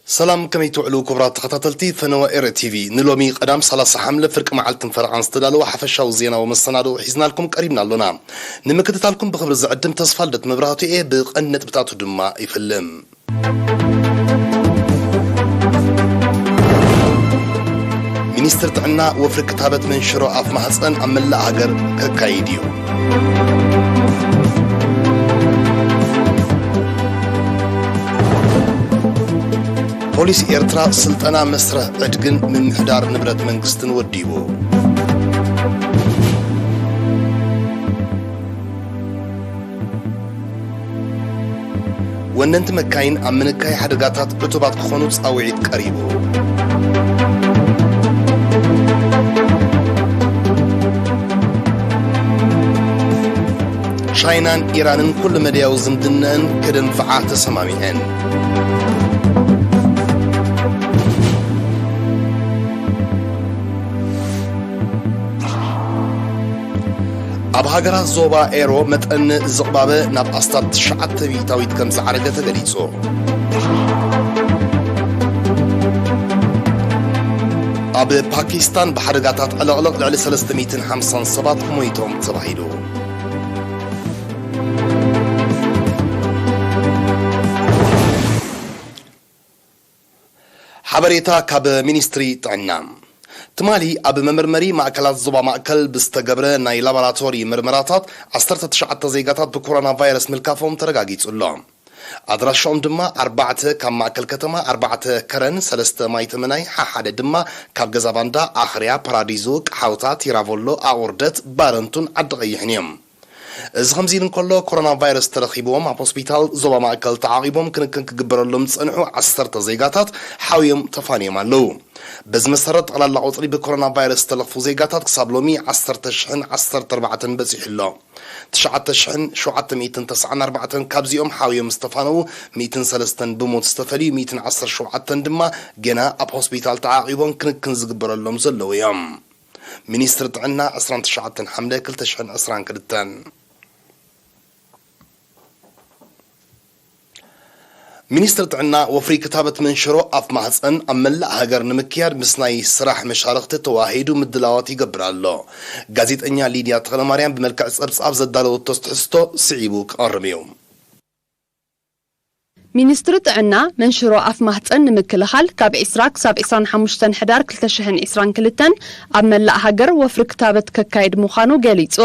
ሰላም፣ ከመይ ትውዕሉ ክቡራት ተኸታተልቲ ፈነወ ኤረ ቲቪ? ንሎሚ ቀዳም ሰላሳ ሓምለ ፍርቂ መዓልትን ፈረቓን ዝተዳለወ ሓፈሻዊ ዜናዊ መሰናድኦ ሒዝናልኩም ቀሪብና ኣሎና። ንምክትታልኩም ብኽብሪ ዝዕድም ተስፋ ልደት መብራህቱ እየ፣ ብቐንዲ ነጥብታቱ ድማ ይፍልም። ሚኒስትር ጥዕና ወፍሪ ክታበት መንሽሮ ኣፍ ማህፀን ኣብ መላእ ሃገር ከካይድ እዩ። ፖሊስ ኤርትራ ስልጠና መስርሕ ዕድግን ምምሕዳር ንብረት መንግስትን ወዲቡ። ወነንቲ መካይን ኣብ ምንካይ ሓደጋታት ዕቱባት ክኾኑ ጻውዒት ቀሪቡ። ቻይናን ኢራንን ኩሉ መደያዊ ዝምድነአን ከደንፍዓ ተሰማሚዐን። ኣብ ሃገራት ዞባ ኤሮ መጠን ዝቕባበ ናብ ኣስታት ትሽዓተ ሚእታዊት ከም ዝዓረገ ተገሊጹ። ኣብ ፓኪስታን ብሓደጋታት ዕልቕልቕ ልዕሊ ሰለስተ ሚእትን ሓምሳን ሰባት ሞይቶም ተባሂሉ። ሓበሬታ ካብ ሚኒስትሪ ጥዕና። ትማሊ ኣብ መመርመሪ ማእከላት ዞባ ማእከል ብዝተገብረ ናይ ላቦራቶሪ ምርመራታት፣ ዓሰርተ ትሽዓተ ዜጋታት ብኮሮና ቫይረስ ምልካፎም ተረጋጊጹ ኣሎ። ኣድራሻኦም ድማ ኣርባዕተ ካብ ማእከል ከተማ፣ ኣርባዕተ ከረን፣ ሰለስተ ማይ ተመናይ፣ ሓሓደ ድማ ካብ ገዛ ባንዳ፣ ኣኽርያ፣ ፓራዲዞ፣ ቀሓውታ፣ ቲራቮሎ፣ ኣቑርደት፣ ባረንቱን ዓዲ ቀይሕን እዮም። እዚ ከምዚ ኢሉ እንከሎ፣ ኮሮና ቫይረስ ተረኺብዎም ኣብ ሆስፒታል ዞባ ማእከል ተዓቒቦም ክንክን ክግበረሎም ዝጸንሑ ዓሰርተ ዜጋታት ሓውዮም ተፋንዮም ኣለዉ። በዚ መሰረት፣ ጠቕላላ ቁጽሪ ብኮሮና ቫይረስ ዝተለኽፉ ዜጋታት ክሳብ ሎሚ ዓሰርተ ሽሕን ዓሰርተ ኣርባዕተን በጺሑ ኣሎ። ትሽዓተ ሽሕን ሸውዓተ ሚእትን ተስዓን ኣርባዕተን ካብዚኦም ሓውዮም ዝተፋነዉ ሚእትን ሰለስተን ብሞት ዝተፈልዩ፣ ሚእትን ዓሰርተ ሸውዓተን ድማ ገና ኣብ ሆስፒታል ተዓቒቦም ክንክን ዝግበረሎም ዘለዉ እዮም። ሚኒስትሪ ጥዕና፣ ዕስራን ትሽዓተን ሓምለ ክልተ ሽሕን ዕስራን ክልተን። ሚኒስትሪ ጥዕና ወፍሪ ክታበት መንሽሮ ኣፍ ማህፀን ኣብ መላእ ሃገር ንምክያድ ምስ ናይ ስራሕ መሻርኽቲ ተዋሂዱ ምድላዋት ይገብር ኣሎ። ጋዜጠኛ ሊድያ ተኽለማርያም ብመልክዕ ጸብጻብ ዘዳለወቶ ትሕዝቶ ስዒቡ ክቐርብ እዩ። ሚኒስትሪ ጥዕና መንሽሮ ኣፍ ማህፀን ንምክልኻል ካብ ዕስራ ክሳብ ዕስራን ሓሙሽተን ሕዳር ክልተ ሽሕን ዕስራን ክልተን ኣብ መላእ ሃገር ወፍሪ ክታበት ከካይድ ምዃኑ ገሊጹ።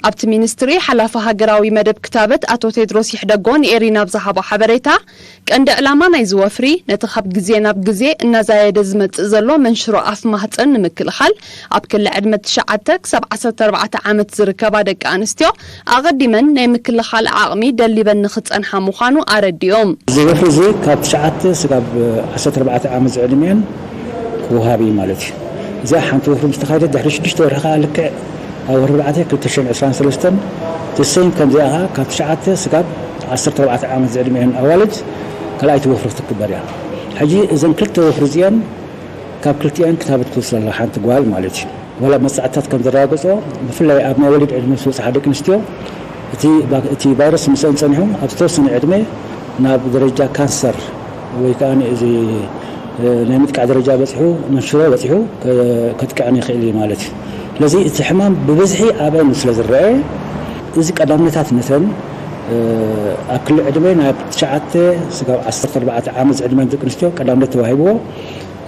ኣብቲ ሚኒስትሪ ሓላፊ ሃገራዊ መደብ ክታበት ኣቶ ቴድሮስ ይሕደጎ ንኤሪና ኣብ ዝሃቦ ሓበሬታ፣ ቀንዲ ዕላማ ናይዚ ወፍሪ ነቲ ካብ ግዜ ናብ ግዜ እናዛየደ ዝመጽእ ዘሎ መንሽሮ ኣፍ ማህፀን ንምክልኻል፣ ኣብ ክሊ ዕድመ ትሽዓተ ክሳብ ዓሰርተ ኣርባዕተ ዓመት ዝርከባ ደቂ ኣንስትዮ ኣቐዲመን ናይ ምክልኻል ዓቕሚ ደሊበን ንኽጸንሓ ምዃኑ ኣረዲኦም። እዚ ወፍሪ እዚ ካብ ትሽዓተ ስጋብ ዓሰርተ ኣርባዕተ ዓመት ዝዕድሚአን ክወሃብ እዩ ማለት እዩ። እዚኣ ሓንቲ ወፍሪ ምስ ተኻየደት ድሕሪ ሽዱሽተ ወርሒ ከኣ ልክዕ ኣብ ወርሒ ኣርባዕተ ክልተ ሽሕን ዕስራን ሰለስተን ትሰይም ከምዚኣ ከኣ ካብ ትሽዓተ ስጋብ ዓሰርተ ኣርባዕተ ዓመት ዝዕድሚአን ኣዋልድ ካልኣይቲ ወፍሪ ክትግበር እያ። ሕጂ እዘን ክልተ ወፍሪ እዚአን ካብ ክልቲአን ክታበት ክትወስድ ኣለዋ ሓንቲ ጓል ማለት እዩ። ዋላ መጻዕትታት ከም ዘረጋገጾ፣ ብፍላይ ኣብ ናይ ወሊድ ዕድመ ምስ በጽሓ ደቂ ኣንስትዮ፣ እቲ ባ-፣ እቲ ቫይረስ ምስአን ጸኒሑ፣ ኣብ ዝተወሰነ ዕድመ ናብ ደረጃ ካንሰር ወይ ከኣ እዚ፣ እ፣ ናይ ምጥቃዕ ደረጃ በጺሑ፣ መንሽሮ በጺሑ፣ ከ-፣ ከጥቅዐን ይኽእል እዩ ማለት እዩ። ስለዚ እቲ ሕማም ብብዝሒ ኣብአን ስለ ዝረአ፣ እዚ ቀዳምነታት ነተን፣ እ፣ ኣብ ክሊ ዕድመ ናብ ትሽዓተ ስጋብ ዓሰርተ ኣርባዕተ ዓመት ዝዕድመን ደቂ ኣንስትዮ ቀዳምነት ተዋሂብዎ፣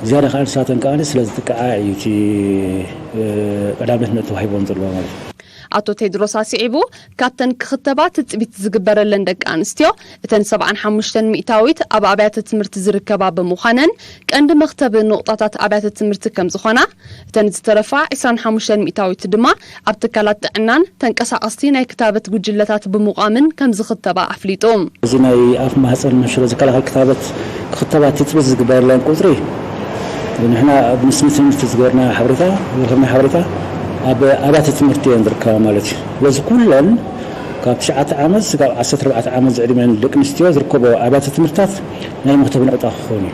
ዝያዳ ከኣ ንሳተን ከኣ ስለ ዝጥቅዓ እዩ እቲ፣ እ፣ ቀዳምነት ተዋሂቦም ዘለዎ ማለት እዩ። ኣቶ ቴድሮስ ኣስዒቡ፣ ካብተን ክኽተባ ትጽቢት ዝግበረለን ደቂ ኣንስትዮ፣ እተን ሰብዓን ሓሙሽተን ሚእታዊት ኣብ ኣብያተ ትምህርቲ ዝርከባ ብምዃነን፣ ቀንዲ መኽተቢ ንቑጣታት ኣብያተ ትምህርቲ ከም ዝኾና፣ እተን ዝተረፋ ዕስራን ሓሙሽተን ሚእታዊት ድማ ኣብ ትካላት ጥዕናን ተንቀሳቐስቲ ናይ ክታበት ጉጅለታት ብምቋምን ከም ዝኽተባ ኣፍሊጡ። እዚ ናይ ኣፍ ማህፀን መንሽሮ ዝከላኸል ክታበት ክኽተባ ትጽቢት ዝግበረለን ቁጽሪ፣ ንሕና ኣብ ምስ ትምህርቲ ዝገበርና ሓበሬታ፣ ዝረኸብና ሓበሬታ፣ ኣብ ኣብያተ ትምህርቲ እየን ዝርከባ ማለት እዩ። ስለዚ ኩለን ካብ ትሽዓተ ዓመት ስጋብ ዓሰርተ ኣርባዕተ ዓመት ዝዕድመን ደቂ ኣንስትዮ ዝርከቦ ኣብያተ ትምህርትታት ናይ መኽተቢ ነቑጣ ክኾኑ እዩ።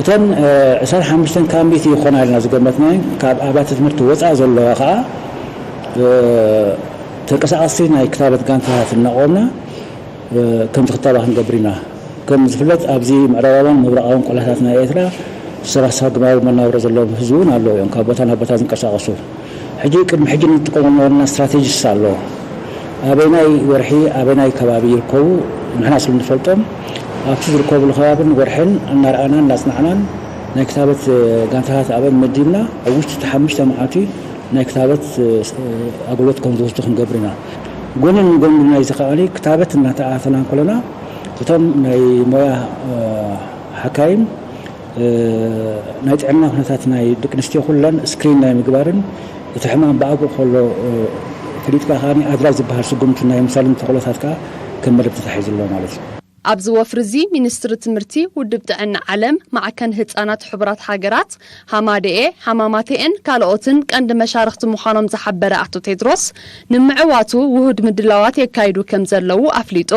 እተን፣ እ፣ ዕስራን ሓሙሽተን ካብ ሚእቲ ይኾና ኢልና ዝገመትናየን ካብ ኣብያተ ትምህርቲ ወፃኢ ዘለዋ ኸዓ፣ እ፣ ተንቀሳቐስቲ ናይ ክታበት ጋንታታት እናቖምና፣ እ፣ ከም ዝኽተባ ክንገብር ኢና። ከም ዝፍለጥ ኣብዚ ምዕራባውን ምብራቓውን ቆላታት ናይ ኤርትራ ዝተረሳግማዊ መናብሮ ዘለዎም ህዝቢ እውን ኣለዉ እዮም፣ ካብ ቦታ ናብ ቦታ ዝንቀሳቐሱ። ሕጂ ቅድሚ ሕጂ ንጥቀመሎም ነበርና ስትራቴጂስ ኣሎ። ኣበናይ ወርሒ ኣበናይ ከባቢ ይርከቡ ንሕና ስለ ንፈልጦም ኣብቲ ዝርከብሉ ከባብን ወርሕን እናረኣናን እናጽናዕናን ናይ ክታበት ጋንታታት ኣበን መዲብና ኣብ ውሽጢ ሓሙሽተ መዓልቲ ናይ ክታበት ኣገልግሎት ከም ዝወስዱ ክንገብር ኢና። ጎኒ ንጎኒ ናይዚ ከኣ ክታበት እናተኣታተና እንከለና እቶም ናይ ሞያ ሓካይም ናይ ጥዕና ኩነታት ናይ ደቂ ኣንስትዮ ኩለን ስክሪን ናይ ምግባርን እቲ ሕማም ብኣግኡ ከሎ ፈሊጥካ ከኣ ኣድራይ ዝበሃል ስጉምቲ ናይ ምሳልን ተኽእሎታት ከኣ ከም መደብ ተታሒዙ ኣሎ ማለት እዩ። ኣብዚ ወፍሪ እዚ ሚኒስትሪ ትምህርቲ፣ ውድብ ጥዕና ዓለም፣ ማዕከን ህጻናት ሕቡራት ሃገራት፣ ሃማደኤ፣ ሃማማተኤን ካልኦትን ቀንዲ መሻርኽቲ ምዃኖም ዝሓበረ ኣቶ ቴድሮስ፣ ንምዕዋቱ ውሁድ ምድላዋት የካይዱ ከም ዘለዉ ኣፍሊጡ።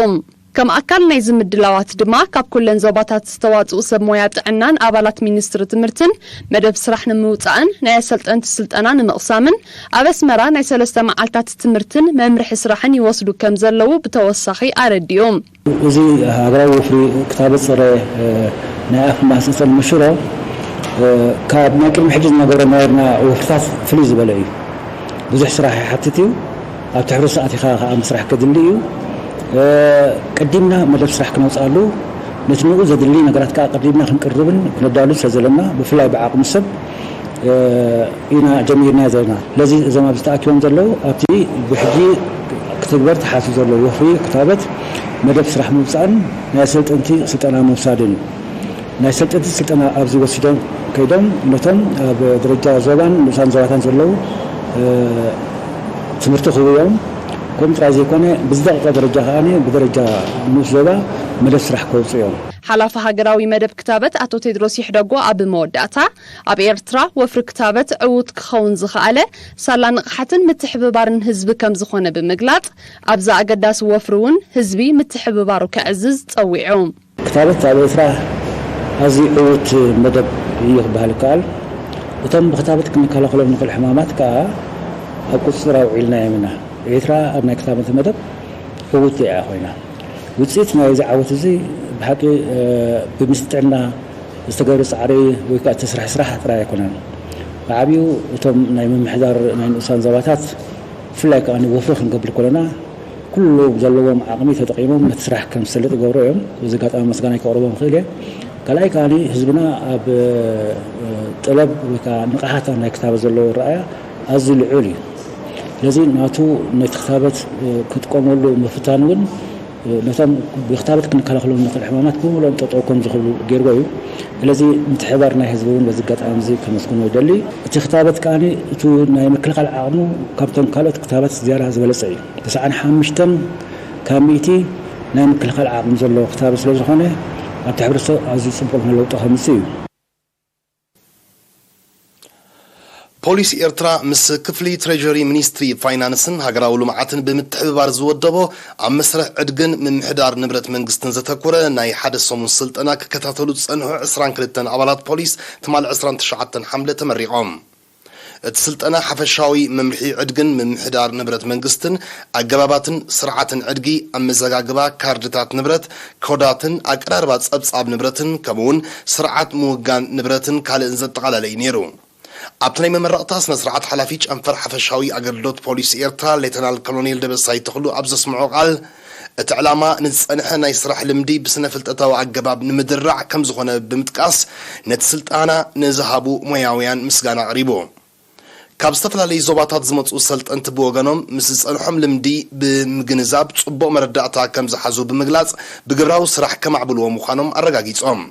ከም ኣካል ናይዚ ምድላዋት ድማ ካብ ኩለን ዞባታት ዝተዋጽኡ ሰብ ሞያ ጥዕናን ኣባላት ሚኒስትሪ ትምህርትን መደብ ስራሕ ንምውጻእን ናይ ኣሰልጠንቲ ስልጠና ንምቕሳምን ኣብ ኣስመራ ናይ ሰለስተ መዓልታት ትምህርትን መምርሒ ስራሕን ይወስዱ ከም ዘለዉ ብተወሳኺ ኣረዲኡ። እዚ ሃገራዊ ወፍሪ ክታበት ጸረ ናይ ኣፍ ማህጸን መሽሮ ካብ ናይ ቅድሚ ሕጂ ዝነበረ ናይርና ወፍርታት ፍልይ ዝበለ እዩ። ብዙሕ ስራሕ ይሓትት እዩ። ኣብቲ ሕብረተሰብ ኣቲኻ ከዓ ምስራሕ ከድሊ እዩ። ቀዲምና መደብ ስራሕ ክነውፅኣሉ፣ ነቲ ንኡ ዘድሊ ነገራት ከዓ ቀዲምና ክንቅርብን ክነዳሉ ስለ ዘለና፣ ብፍላይ ብዓቕሚ ሰብ ኢና ጀሚርና ዘለና። ስለዚ እዞም ኣብዚ ተኣኪቦም ዘለዉ ኣብቲ ብሕጂ ክትግበር ተሓሲቡ ዘሎ ወፍሪ ክታበት መደብ ስራሕ ምውፃእን ናይ ኣሰልጠንቲ ስልጠና ምውሳድን እዩ። ናይ ሰልጠንቲ ስልጠና ኣብዚ ወሲዶም ከይዶም ነቶም ኣብ ደረጃ ዞባን ንኡሳን ዞባታን ዘለዉ ትምህርቲ ክህቡ እዮም። ከምኡ ጥራይ ዘይኮነ ብዝደቐቐ ደረጃ ከዓ ብደረጃ ንኡስ ዞባ መደብ ስራሕ ከውፅኡ እዮም። ሓላፊ ሃገራዊ መደብ ክታበት ኣቶ ቴድሮስ ይሕደጎ ኣብ መወዳእታ ኣብ ኤርትራ ወፍሪ ክታበት ዕዉት ክኸውን ዝኸኣለ ሳላ ንቕሓትን ምትሕብባርን ህዝቢ ከም ዝኾነ ብምግላጽ ኣብዚ ኣገዳሲ ወፍሪ እውን ህዝቢ ምትሕብባሩ ከዕዝዝ ጸዊዑ። ክታበት ኣብ ኤርትራ ኣዝዩ ዕዉት መደብ እዩ ክበሃል ይከኣል። እቶም ብክታበት ክንከላኸሎም ንኽእል ሕማማት ከኣ ኣብ ቁጽጽር ኣውዒልናዮም ኢና። ኤርትራ ኣብ ናይ ክታበት መደብ ዕውቲ እያ ኮይና። ውጽኢት ናይዚ ዓወት እዚ ብሓቂ ብሚኒስትሪ ጥዕና ዝተገብረ ጻዕሪ ወይ ከኣ እተሰርሐ ስራሕ ጥራይ ኣይኮነን። ብዓብዩ እቶም ናይ ምምሕዳር ናይ ንኡሳን ዞባታት ብፍላይ ከኣ ወፍሪ ክንገብር ከለና ኩሉ ዘለዎም ዓቕሚ ተጠቒሞም ነቲ ስራሕ ከም ዝሰልጥ ይገብሩ እዮም። በዚ ኣጋጣሚ ምስጋናይ ከቕርቦም እኽእል እየ። ካልኣይ ከኣ ህዝብና ኣብ ጠለብ ወይ ከዓ ንቕሓት ኣብ ናይ ክታበት ዘለዎ ኣረኣእያ ኣዝዩ ልዑል እዩ። ስለዚ ናቱ ነቲ ክታበት ክጥቀመሉ ምፍታን እውን ነቶም ብክታበት ክንከላኸሎም ንኽእል ሕማማት ብምልኦም ጠጠው ከም ዝኽብሉ ገይርዎ እዩ። ስለዚ ምትሕብባር ናይ ህዝቢ እውን በዚ ኣጋጣሚ እዚ ከመስግኖ ይደሊ። እቲ ክታበት ከኣ እቲ ናይ ምክልኻል ዓቕሙ ካብቶም ካልኦት ክታበት ዝያዳ ዝበለጸ እዩ። ተስዓን ሓሙሽተን ካብ ሚእቲ ናይ ምክልኻል ዓቕሚ ዘለዎ ክታበት ስለ ዝኾነ ኣብቲ ሕብረተሰብ ኣዝዩ ጽቡቕ ዝኾነ ለውጢ ከምጽእ እዩ። ፖሊስ ኤርትራ ምስ ክፍሊ ትሬጀሪ ሚኒስትሪ ፋይናንስን ሃገራዊ ልምዓትን ብምትሕብባር ዝወደቦ ኣብ መስርሕ ዕድግን ምምሕዳር ንብረት መንግስትን ዘተኮረ ናይ ሓደ ሰሙን ስልጠና ክከታተሉ ዝጸንሑ ዕስራን ክልተን ኣባላት ፖሊስ ትማሊ ዕስራን ትሽዓተን ሓምለ ተመሪቖም። እቲ ስልጠና ሓፈሻዊ መምርሒ ዕድግን ምምሕዳር ንብረት መንግስትን ኣገባባትን ስርዓትን ዕድጊ፣ ኣመዘጋግባ ካርድታት ንብረት፣ ኮዳትን ኣቀራርባ ጸብጻብ ንብረትን ከምኡውን ስርዓት ምውጋን ንብረትን ካልእን ዘጠቓለለ እዩ ነይሩ። ኣብቲ ናይ መመረቕታ ስነ ስርዓት ሓላፊ ጨንፈር ሓፈሻዊ ኣገልግሎት ፖሊስ ኤርትራ ሌተናል ኮሎኔል ደበሳይ ተኽሉ ኣብ ዘስምዖ ቃል፣ እቲ ዕላማ ንዝጸንሐ ናይ ስራሕ ልምዲ ብስነ ፍልጠታዊ ኣገባብ ንምድራዕ ከም ዝኾነ ብምጥቃስ፣ ነቲ ስልጠና ንዝሃቡ ሞያውያን ምስጋና ኣቕሪቡ። ካብ ዝተፈላለዩ ዞባታት ዝመጹ ሰልጠንቲ ብወገኖም፣ ምስ ዝጸንሖም ልምዲ ብምግንዛብ ጽቡቕ መረዳእታ ከም ዝሓዙ ብምግላጽ፣ ብግብራዊ ስራሕ ከማዕብልዎ ምዃኖም ኣረጋጊጾም።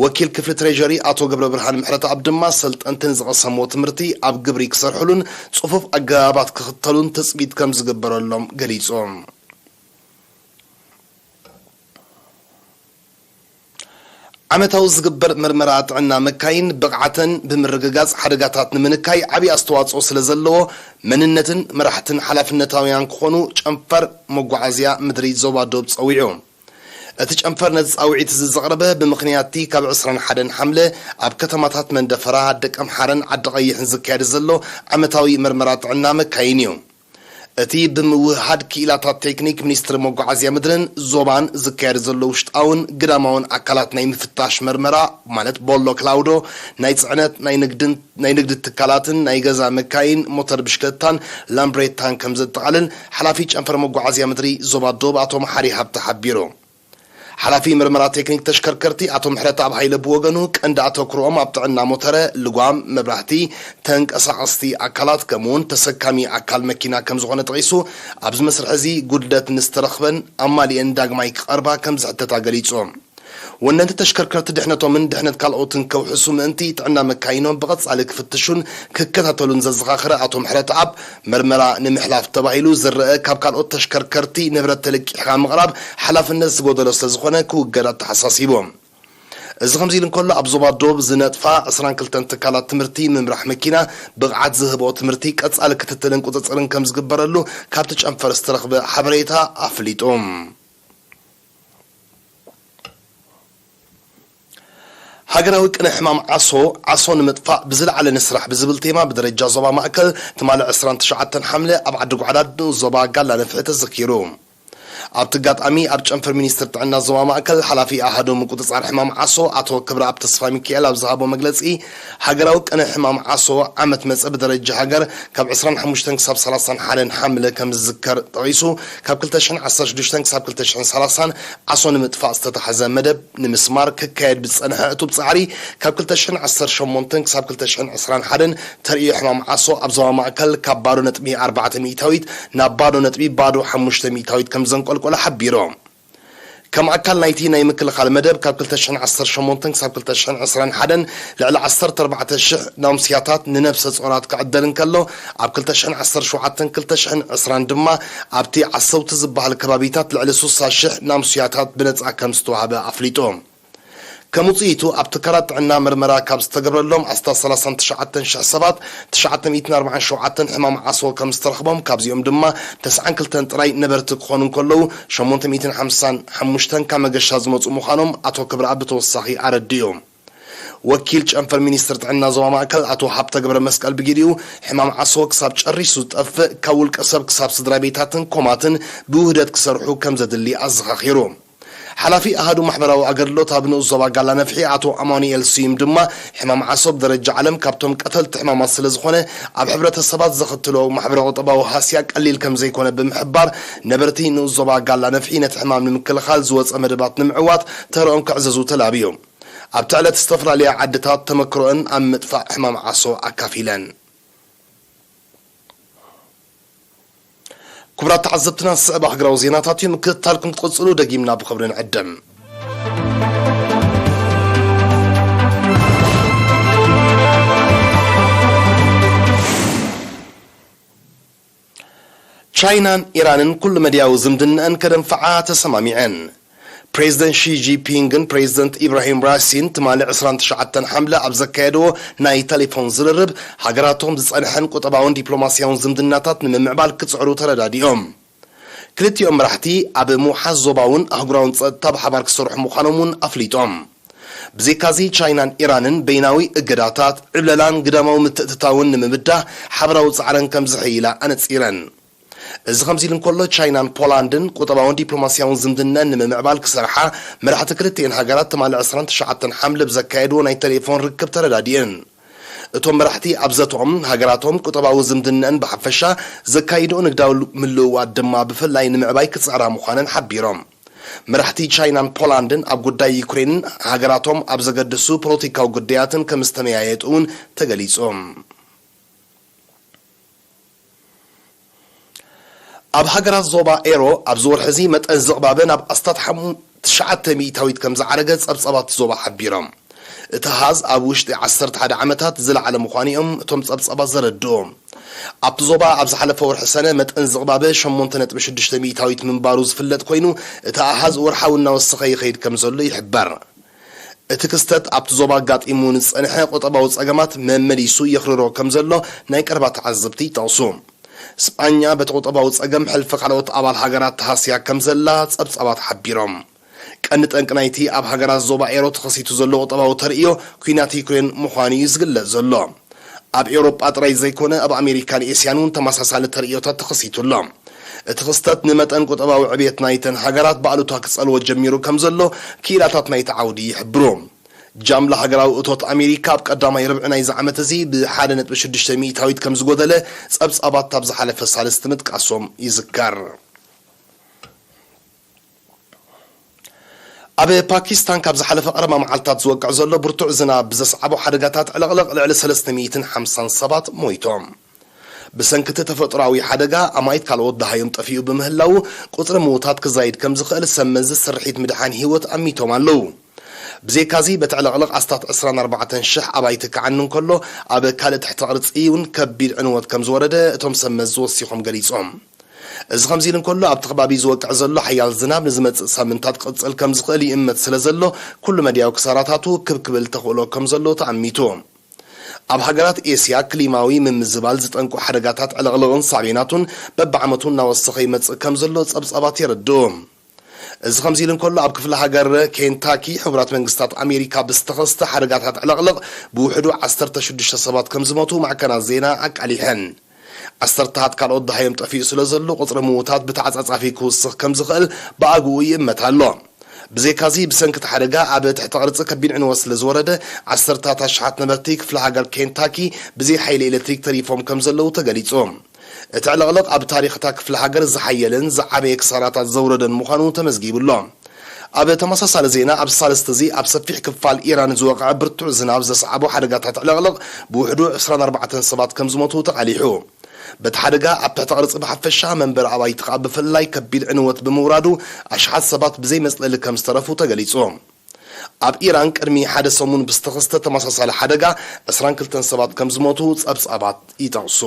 ወኪል ክፍሊ ትሬጀሪ ኣቶ ገብረብርሃን ምሕረተኣብ ድማ፣ ሰልጠንቲ ንዝቐሰምዎ ትምህርቲ ኣብ ግብሪ ክሰርሕሉን ጽፉፍ ኣገባባት ክኽተሉን ትጽቢት ከም ዝግበረሎም ገሊጹ። ዓመታዊ ዝግበር መርመራ ጥዕና መካይን ብቕዓተን ብምርግጋጽ ሓደጋታት ንምንካይ ዓቢ ኣስተዋጽኦ ስለ ዘለዎ፣ መንነትን መራሕትን ሓላፍነታውያን ክኾኑ ጨንፈር መጓዓዝያ ምድሪ ዞባ ዶብ ጸዊዑ። እቲ ጨንፈር ነዚ ጻውዒት እዚ ዘቕረበ ብምኽንያት'ቲ ካብ ዕስራን ሓደን ሓምለ ኣብ ከተማታት መንደፈራ፣ ደቀምሓረን ዓዲ ቀይሕን ዝካየድ ዘሎ ዓመታዊ መርመራ ጥዕና መካይን እዩ። እቲ ብምውህሃድ ክኢላታት ቴክኒክ ሚኒስትሪ መጓዓዝያ ምድርን ዞባን ዝካየድ ዘሎ ውሽጣውን ግዳማውን ኣካላት ናይ ምፍታሽ መርመራ፣ ማለት ቦሎ ክላውዶ፣ ናይ ጽዕነት፣ ናይ ንግድን ናይ ንግዲ ትካላትን ናይ ገዛ መካይን፣ ሞተር ብሽክለታን ላምብሬታን ከም ዘጠቓልል ሓላፊ ጨንፈር መጓዓዝያ ምድሪ ዞባ ዶብ ኣቶ መሓሪ ሃብተ ሓቢሩ። ሓላፊ ምርመራ ቴክኒክ ተሽከርከርቲ ኣቶ ምሕረተኣብ ሃይለ ብወገኑ፣ ቀንዲ ኣተኩሮኦም ኣብ ጥዕና ሞተረ፣ ልጓም፣ መብራህቲ፣ ተንቀሳቐስቲ ኣካላት ከምኡውን ተሰካሚ ኣካል መኪና ከም ዝኾነ ጠቒሱ፣ ኣብዚ መስርሕ እዚ ጉድለት ንዝተረኽበን ኣማሊኤን ዳግማይ ክቐርባ ከም ዝሕተታ ገሊጹ። ወነንቲ ተሽከርከርቲ ድሕነቶምን ድሕነት ካልኦትን ከውሕሱ ምእንቲ፣ ጥዕና መካይኖም ብቐጻሊ ክፍትሹን ክከታተሉን ዘዘኻኸረ ኣቶ ምሕረተኣብ፣ መርመራ ንምሕላፍ ተባሂሉ ዝረአ ካብ ካልኦት ተሽከርከርቲ ንብረት ተለቂሕካ ምቕራብ ሓላፍነት ዝጎደሎ ስለ ዝኾነ ክውገድ ኣተሓሳሲቡ። እዚ ከምዚ ኢሉ እንከሎ፣ ኣብ ዞባ ዶብ ዝነጥፋ ዕስራን ክልተን ትካላት ትምህርቲ ምምራሕ መኪና ብቕዓት ዝህብኦ ትምህርቲ ቀጻሊ ክትትልን ቁጽጽርን ከም ዝግበረሉ ካብቲ ጨንፈር ዝተረኽበ ሓበሬታ ኣፍሊጡ። ሃገራዊ ቅነ ሕማም ዓሶ፣ ዓሶ ንምጥፋእ ብዝለዓለ ንስራሕ ብዝብል ቴማ ብደረጃ ዞባ ማእከል ትማሊ ዕስራን ትሽዓተን ሓምለ ኣብ ዓዲ ጓዕዳድ ንኡስ ዞባ ጋላ ነፍሒ ተዘኪሩ። ኣብቲ ኣጋጣሚ ኣብ ጨንፈር ሚኒስትር ጥዕና ዞባ ማእከል ሓላፊ ኣሃዱ ምቁጽጻር ሕማም ዓሶ ኣቶ ክብረኣብ ተስፋ ሚካኤል ኣብ ዝሃቦ መግለጺ፣ ሃገራዊ ቅነ ሕማም ዓሶ ዓመት መጸ ብደረጃ ሃገር ካብ ዕስራን ሓሙሽተን ክሳብ ሰላሳን ሓደን ሓምለ ከም ዝዝከር ጠቒሱ፣ ካብ ክልተ ሽሕን ዓሰርተ ሽዱሽተን ክሳብ ክልተ ሽሕን ሰላሳን ዓሶ ንምጥፋእ ዝተታሕዘ መደብ ንምስማር ክካየድ ብዝጸንሐ ዕቱብ ጻዕሪ፣ ካብ ክልተ ሽሕን ዓሰርተ ሸሞንተን ክሳብ ክልተ ሽሕን ዕስራን ሓደን ተርእዮ ሕማም ዓሶ ኣብ ዞባ ማእከል ካብ ባዶ ነጥቢ ኣርባዕተ ሚእታዊት ናብ ባዶ ነጥቢ ባዶ ሓሙሽተ ሚእታዊት ከም ዘንቆልቆለ ሓቢሩ። ከም ኣካል ናይቲ ናይ ምክልኻል መደብ፣ ካብ ክልተ ሽሕን ዓሰርተ ሸሞንተን ክሳብ ክልተ ሽሕን ዕስራን ሓደን ልዕሊ ዓሰርተ ኣርባዕተ ሽሕ ናሙስያታት ንነብሰ ጾራት ክዕደል እንከሎ፣ ኣብ ክልተ ሽሕን ዓሰርተ ሸውዓተን ክልተ ሽሕን ዕስራን ድማ ኣብቲ ዓሰውቲ ዝበሃል ከባቢታት ልዕሊ ስሳ ሽሕ ናሙስያታት ብነጻ ከም ዝተዋህበ ኣፍሊጡ። ከም ውጽኢቱ፣ ኣብ ትካላት ጥዕና መርመራ ካብ ዝተገብረሎም ኣስታት ሰላሳን ትሽዓተን ሽሕ ሰባት፣ ትሽዓተ ሚእትን ኣርባዓን ሸውዓተን ሕማም ዓሶ ከም ዝተረኽቦም፣ ካብዚኦም ድማ ተስዓን ክልተን ጥራይ ነበርቲ ክኾኑ እንከለዉ፣ ሸሞንተ ሚእትን ሓምሳን ሓሙሽተን ካብ መገሻ ዝመጹ ምዃኖም ኣቶ ክብረኣብ ብተወሳኺ ኣረዲኡ። ወኪል ጨንፈር ሚኒስትር ጥዕና ዞባ ማእከል ኣቶ ሃብተ ገብረ መስቀል ብግዲኡ፣ ሕማም ዓሶ ክሳብ ጨሪሱ ዝጠፍእ፣ ካብ ውልቀ ሰብ ክሳብ ስድራ ቤታትን ኮማትን ብውህደት ክሰርሑ ከም ዘድሊ ኣዘኻኺሩ። ሓላፊ ኣሃዱ ማሕበራዊ ኣገልግሎት ኣብ ንኡስ ዞባ ጋላ ነፍሒ ኣቶ ኣማኑኤል ስዩም ድማ፣ ሕማም ዓሶ ብደረጃ ዓለም ካብቶም ቀተልቲ ሕማማት ስለ ዝኾነ፣ ኣብ ሕብረተሰባት ዘኸትሎ ማሕበረ ቁጠባዊ ሃስያ ቀሊል ከም ዘይኮነ ብምሕባር፣ ነበርቲ ንኡስ ዞባ ጋላ ነፍሒ ነቲ ሕማም ንምክልኻል ዝወጸ መደባት ንምዕዋት ተረኦም ክዕዘዙ ተላብዩ። ኣብቲ ዕለት ዝተፈላለያ ዓድታት ተመክሮአን ኣብ ምጥፋእ ሕማም ዓሶ ኣካፊለን። ክቡራት ተዓዘብትና፣ ዝስዕባ ሃገራዊ ዜናታት እዩ። ምክትታልኩም ክትቕጽሉ ደጊምና ብኽብሪ ንዕድም። ቻይናን ኢራንን ኩሉ መድያዊ ዝምድናኣን ከደንፍዓ ተሰማሚዐን። ፕሬዚደንት ሺ ጂንፒንግን ፕሬዚደንት ኢብራሂም ራሲን ትማሊ ዕስራን ትሽዓተን ሓምለ ኣብ ዘካየድዎ ናይ ቴሌፎን ዝርርብ፣ ሃገራቶም ዝጸንሐን ቁጠባውን ዲፕሎማስያውን ዝምድናታት ንምምዕባል ክጽዕሩ ተረዳዲኦም። ክልቲኦም መራሕቲ ኣብ ምውሓስ ዞባውን ኣህጉራውን ጸጥታ ብሓባር ክሰርሑ ምዃኖም እውን ኣፍሊጦም። ብዘይካዚ፣ ቻይናን ኢራንን በይናዊ እገዳታት፣ ዕብለላን ግዳማዊ ምትእትታውን ንምብዳህ ሓበራዊ ጻዕረን ከም ዝሕይላ ኣነጺረን። እዚ ከምዚ ኢሉ እንከሎ፣ ቻይናን ፖላንድን ቁጠባውን ዲፕሎማስያውን ዝምድነን ንምምዕባል ክሰርሓ መራሕቲ ክልቲኤን ሃገራት ትማሊ ዕስራን ትሽዓተን ሓምለ ብዘካየድዎ ናይ ቴሌፎን ርክብ ተረዳዲኤን። እቶም መራሕቲ ኣብ ዘተኦም፣ ሃገራቶም ቁጠባዊ ዝምድነን ብሓፈሻ ዘካይድኦ ንግዳዊ ምልውዋጥ ድማ ብፍላይ ንምዕባይ ክጻዕራ ምዃነን ሓቢሮም። መራሕቲ ቻይናን ፖላንድን ኣብ ጉዳይ ዩክሬንን ሃገራቶም ኣብ ዘገድሱ ፖለቲካዊ ጉዳያትን ከም ዝተመያየጡ እውን ተገሊጹ። ኣብ ሃገራት ዞባ ኤሮ ኣብዚ ወርሒ እዚ መጠን ዝቕባበ ናብ ኣስታት ሓሙ-፣ ትሽዓተ ሚእታዊት ከም ዝዓረገ ጸብጻባት ዞባ ሓቢሮም። እቲ ኣሃዝ ኣብ ውሽጢ ዓሰርተ ሓደ ዓመታት ዝለዓለ ምዃኑ እዮም እቶም ጸብጻባት ዘረድኡ። ኣብቲ ዞባ ኣብ ዝሓለፈ ወርሒ ሰነ መጠን ዝቕባበ ሸሞንተ ነጥቢ ሽዱሽተ ሚእታዊት ምንባሩ ዝፍለጥ ኮይኑ፣ እቲ ኣሃዝ ወርሓዊ እናወሰኸ ይኸይድ ከም ዘሎ ይሕበር። እቲ ክስተት ኣብቲ ዞባ ኣጋጢሙ ንዝጸንሐ ቁጠባዊ ጸገማት መመሊሱ የኽርሮ ከም ዘሎ ናይ ቀረባ ተዓዘብቲ ይጠቕሱ። ስጳኛ በቲ ቁጠባዊ ጸገም ሕልፊ ካልኦት ኣባል ሃገራት ተሃስያ ከም ዘላ ጸብጻባት ሓቢሮም። ቀንዲ ጠንቂ ናይቲ ኣብ ሃገራት ዞባ ኤሮ ተኸሲቱ ዘሎ ቁጠባዊ ተርእዮ ኲናት ዩክሬን ምዃኑ እዩ ዝግለጽ ዘሎ። ኣብ ኤውሮጳ ጥራይ ዘይኮነ፣ ኣብ ኣሜሪካን ኤስያን እውን ተመሳሳሊ ተርእዮታት ተኸሲቱ ኣሎ። እቲ ክስተት ንመጠን ቁጠባዊ ዕብየት ናይተን ሃገራት ብኣሉታ ክጸልዎ ጀሚሩ ከም ዘሎ ክኢላታት ናይቲ ዓውዲ ይሕብሩ። ጃምላ ሃገራዊ እቶት ኣሜሪካ ኣብ ቀዳማይ ርብዒ ናይዚ ዓመት እዚ ብ ሓደ ነጥቢ ሽዱሽተ ሚእታዊት ከም ዝጎደለ ጸብጻባት ኣብ ዝሓለፈ ሳልስቲ ምጥቃሶም ይዝከር። ኣብ ፓኪስታን ካብ ዝሓለፈ ቀረባ መዓልታት ዝወቅዕ ዘሎ ብርቱዕ ዝናብ ብዘስዓቦ ሓደጋታት ዕልቕልቕ ልዕሊ ሰለስተ ሚእትን ሓምሳን ሰባት ሞይቶም። ብሰንኪ እቲ ተፈጥሮኣዊ ሓደጋ ኣማኢት ካልኦት ደሃዮም ጠፊኡ ብምህላዉ፣ ቁጽሪ ምዉታት ክዛይድ ከም ዝኽእል ሰብ መዚ ስርሒት ምድሓን ህይወት ኣሚቶም ኣለዉ። ብዘይካዚ፣ በቲ ዕልቕልቕ ኣስታት ዕስራን ኣርባዕተን ሽሕ ኣባይቲ ክዓኒ እንከሎ፣ ኣብ ካልእ ትሕተ ቅርጺ እውን ከቢድ ዕንወት ከም ዝወረደ እቶም ሰብ መዚ ወሲኾም ገሊጾም። እዚ ከምዚ ኢሉ እንከሎ፣ ኣብቲ ከባቢ ዝወቅዕ ዘሎ ሓያል ዝናብ ንዝመጽእ ሳምንታት ክቕጽል ከም ዝኽእል ይእመት ስለ ዘሎ፣ ኩሉ መድያዊ ክሳራታቱ ክብ ክብል ተኽእሎ ከም ዘሎ ተኣሚቱ። ኣብ ሃገራት ኤስያ ክሊማዊ ምምዝባል ዝጠንቁ ሓደጋታት ዕልቕልቕን ሳዕቤናቱን በብዓመቱ እናወሰኸ ይመጽእ ከም ዘሎ ጸብጻባት የረድኡ። እዚ ከምዚ ኢሉ እንከሎ፣ ኣብ ክፍለ ሃገር ኬንታኪ ሕቡራት መንግስታት ኣሜሪካ ብዝተኸስተ ሓደጋታት ዕልቕልቕ ብውሕዱ ዓሰርተ ሽዱሽተ ሰባት ከም ዝሞቱ ማዕከናት ዜና ኣቃሊሐን። ዓሰርተታት ካልኦት ደሃዮም ጠፊኡ ስለ ዘሎ፣ ቁጽሪ ምዉታት ብተዓጻጻፊ ክውስኽ ከም ዝኽእል ብኣግኡ ይእመት ኣሎ። ብዘይካዚ፣ ብሰንኪ እቲ ሓደጋ ኣብ ትሕቲ ቅርጺ ከቢድ ዕንወት ስለ ዝወረደ፣ ዓሰርተታት ኣሽሓት ነበርቲ ክፍለ ሃገር ኬንታኪ ብዘይ ሓይሊ ኤሌክትሪክ ተሪፎም ከም ዘለዉ ተገሊጹ። እቲ ዕልቕልቕ ኣብ ታሪኽ እታ ክፍለ ሃገር ዝሓየለን ዝዓበየ ክሳራታት ዘውረደን ምዃኑ ተመዝጊቡ ኣሎ። ኣብ ተመሳሳሊ ዜና፣ ኣብ ሳልስቲ እዚ ኣብ ሰፊሕ ክፋል ኢራን ዝወቕዐ ብርቱዕ ዝናብ ዘስዓቦ ሓደጋታት ዕልቕልቕ ብውሕዱ ዕስራን ኣርባዕተን ሰባት ከም ዝሞቱ ተቓሊሑ። በቲ ሓደጋ ኣብ ትሕቲ ቅርጺ ብሓፈሻ፣ መንበሪ ኣባይቲ ከኣ ብፍላይ ከቢድ ዕንወት ብምውራዱ፣ ኣሽሓት ሰባት ብዘይ መጽለሊ ከም ዝተረፉ ተገሊጹ። ኣብ ኢራን ቅድሚ ሓደ ሰሙን ብዝተኸስተ ተመሳሳሊ ሓደጋ ዕስራን ክልተን ሰባት ከም ዝሞቱ ጸብጻባት ይጠቕሱ።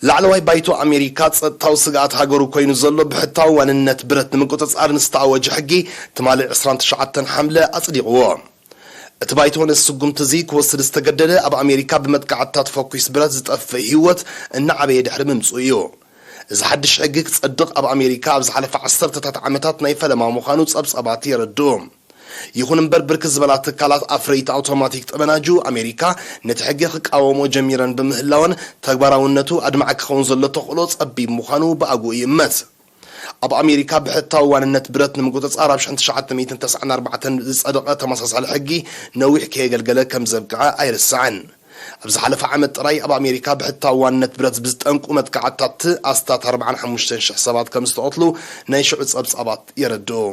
ላዕለዋይ ባይቶ ኣሜሪካ፣ ጸጥታዊ ስግኣት ሃገሩ ኮይኑ ዘሎ ብሕታዊ ዋንነት ብረት ንምቁጽጻር ንዝተኣወጀ ሕጊ ትማሊ ዕስራን ትሽዓተን ሓምለ ኣጽዲቕዎ። እቲ ባይቶ ነዚ ስጉምቲ እዚ ክወስድ ዝተገደደ፣ ኣብ ኣሜሪካ ብመጥቃዕትታት ፈኲስ ብረት ዝጠፍእ ህይወት እናዓበየ ድሕሪ ምምጽኡ እዩ። እዚ ሓድሽ ሕጊ ክጸድቕ ኣብ ኣሜሪካ ኣብ ዝሓለፈ ዓሰርተታት ዓመታት ናይ ፈለማ ምዃኑ ጸብጻባት የረድኡ። ይኹን እምበር፣ ብርክት ዝበላ ትካላት ኣፍረይቲ ኣውቶማቲክ ጠበናጁ ኣሜሪካ ነቲ ሕጊ ክቃወምኦ ጀሚረን ብምህላወን፣ ተግባራውነቱ ኣድማዒ ክኸውን ዘሎ ተኽእሎ ጸቢብ ምዃኑ ብኣግኡ ይእመት። ኣብ ኣሜሪካ ብሕታዊ ዋንነት ብረት ንምቁጽጻር ኣብ ሽሕን ትሽዓተ ሚእትን ተስዓን ኣርባዕተን ዝጸደቐ ተመሳሳሊ ሕጊ ነዊሕ ከየገልገለ ከም ዘብቅዐ ኣይርሳዕን። ኣብ ዝሓለፈ ዓመት ጥራይ ኣብ ኣሜሪካ ብሕታዊ ዋንነት ብረት ብዝጠንቁ መጥቃዕትታት ኣስታት ኣርባዓን ሓሙሽተን ሽሕ ሰባት ከም ዝተቐትሉ ናይ ሽዑ ጸብጻባት የረድኡ።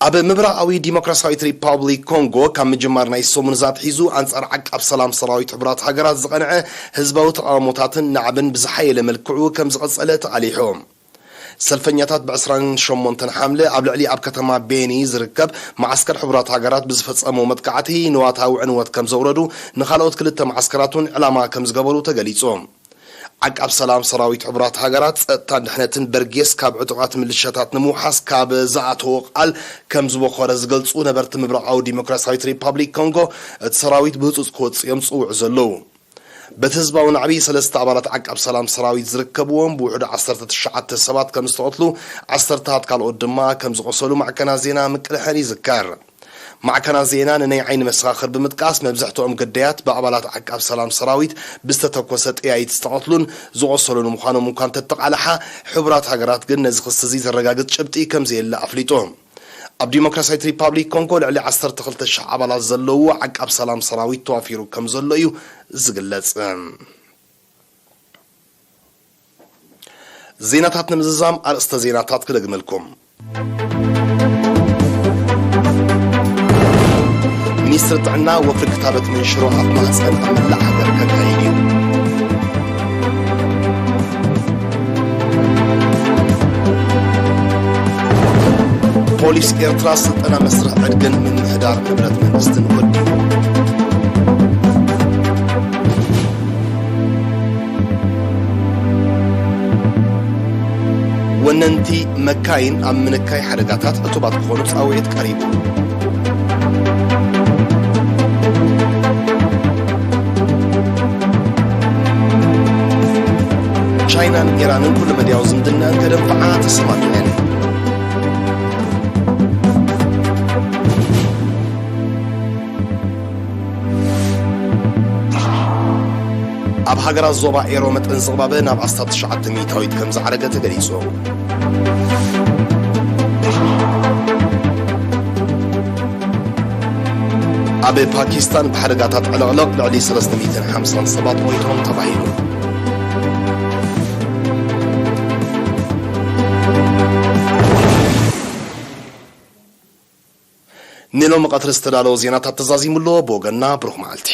ኣብ ምብራቓዊ ዲሞክራሲያዊት ሪፓብሊክ ኮንጎ ካብ ምጅማር ናይ ሰሙን እዚ ኣትሒዙ ኣንጻር ዓቃብ ሰላም ሰራዊት ሕቡራት ሃገራት ዝቐንዐ ህዝባዊ ተቓውሞታትን ናዕብን ብዝሓየለ መልክዑ ከም ዝቐጸለ ተቓሊሑ። ሰልፈኛታት ብዕስራን ሸሞንተን ሓምለ ኣብ ልዕሊ ኣብ ከተማ ቤኒ ዝርከብ መዓስከር ሕቡራት ሃገራት ብዝፈጸሞ መጥቃዕቲ ንዋታዊ ዕንወት ከም ዘውረዱ፣ ንኻልኦት ክልተ መዓስከራት እውን ዕላማ ከም ዝገበሩ ተገሊጹ። ዓቃብ ሰላም ሰራዊት ሕቡራት ሃገራት ጸጥታን ድሕነትን በርጌስ ካብ ዕጡቓት ምልሻታት ንምውሓስ ካብ ዝኣተዎ ቃል ከም ዝበኾረ ዝገልጹ ነበርቲ ምብራቓዊ ዲሞክራሲያዊት ሪፓብሊክ ኮንጎ፣ እቲ ሰራዊት ብህጹጽ ክወጽእ እዮም ዝጽውዑ ዘለዉ። በቲ ህዝባዊ ናዕቢ ሰለስተ ኣባላት ዓቃብ ሰላም ሰራዊት ዝርከብዎም ብውሕዱ ዓሰርተ ትሽዓተ ሰባት ከም ዝተቐትሉ፣ ዓሰርተታት ካልኦት ድማ ከም ዝቖሰሉ ማዕከናት ዜና ምቅልሐን ይዝከር። ማዕከናት ዜና ንናይ ዓይኒ መሰኻኽር ብምጥቃስ፣ መብዛሕትኦም ግዳያት ብኣባላት ዓቃብ ሰላም ሰራዊት ብዝተተኮሰ ጥያይት ዝተቐትሉን ዝቖሰሉን ምዃኖም እኳ እንተተቓልሓ፣ ሕቡራት ሃገራት ግን ነዚ ክሲ እዚ ዘረጋግጽ ጭብጢ ከም ዘየለ ኣፍሊጡ። ኣብ ዲሞክራሲያዊት ሪፓብሊክ ኮንጎ ልዕሊ ዓሰርተ ክልተ ሽሕ ኣባላት ዘለዎ ዓቃብ ሰላም ሰራዊት ተዋፊሩ ከም ዘሎ እዩ ዝግለጽ። ዜናታት ንምዝዛም ኣርእስተ ዜናታት ክደግመልኩም። ሚኒስትሪ ጥዕና ወፍሪ ክታበት መንሽሮ ኣፍ ማህፀን ኣብ መላእ ሃገር ከካይድ እዩ። ፖሊስ ኤርትራ ስልጠና መስርሕ ዕድግን ምምሕዳር ንብረት መንግስትን ወዲኡ። ወነንቲ መካይን ኣብ ምንካይ ሓደጋታት ዕቱባት ክኾኑ ጻውዒት ቀሪቡ። ቻይናን ኢራንን ኩሉ መድያዊ ዝምድናን ከደንፍዓ ተሰማሚዐን። ኣብ ሃገራት ዞባ ኤሮ መጠን ዝቕባበ ናብ ኣስታት ትሽዓተ ሚእታዊት ከም ዝዓረገ ተገሊጹ። ኣብ ፓኪስታን ብሓደጋታት ዕልቕልቕ ልዕሊ ሰለስተ ሚእትን ሓምሳን ሰባት ሞይቶም ተባሂሉ። ንሎሚ ቀትሪ ዝተዳለወ ዜናታት ተዛዚሙ ኣሎ። ብወገንና ብሩኽ መዓልቲ።